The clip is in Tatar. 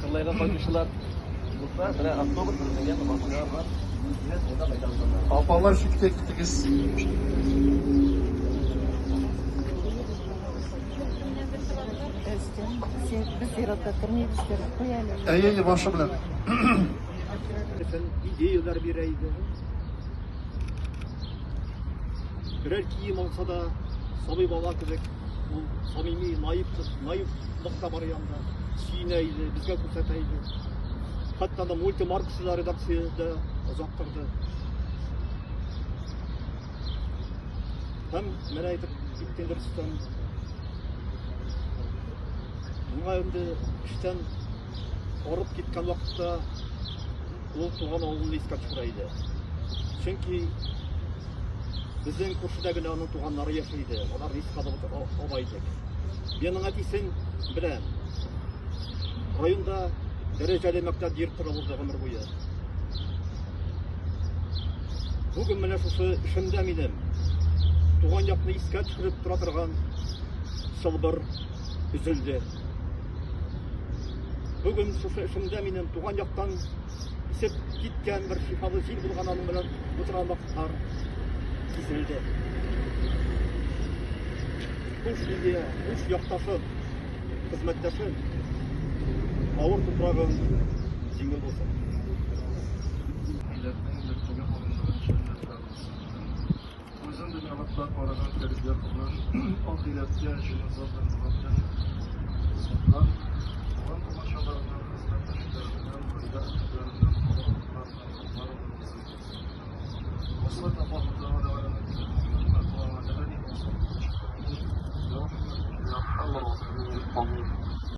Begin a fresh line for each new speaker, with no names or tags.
Кырлайга кайтучылар булса, менә автобус белән машиналар
Апалар, читкә китегез.
Рөстәм, син без зиратта тормыйбыз, дип куй әле.
Әйе, әйе, башы белән.
Өчен идеяләр бирә иде. Берәр кием алса да, сабый бала кебек, ул самими, наив, наивлык та бар янда. Сөенә иде, безгә күрсәтә иде. Хәтта да мультимаркасы да редакциядә озак торды. Һәм менә әйтеп киткән Рөстәм, моңа инде эштән арып киткән вакытта ул туган авылын искә төшерә иде. Чөнки безнең күршедә генә аның туганнары яши иде. Аларны искә алып ала идек. Мин аның әтисен беләм. Районда дәрәҗәле мәктәп директоры булды гомер буе. Бүген менә шушы эшемдә минем туган якны искә төшереп тора торган чылбыр өзелде. Бүген шушы эшемдә минем туган яктан исеп киткән бер шифалы җил булган аның белән утырган вакытлар киселде. Хуш, Лилия, хуш, якташым, хезмәттәшем. Авыр туфрагың җиңел булсын.
Милләтнең берлеге урындыгын җәннәттә булсын. Үзен дөньялыкта караган тәрбия кылган ахирәткә җеназа белән дога белән.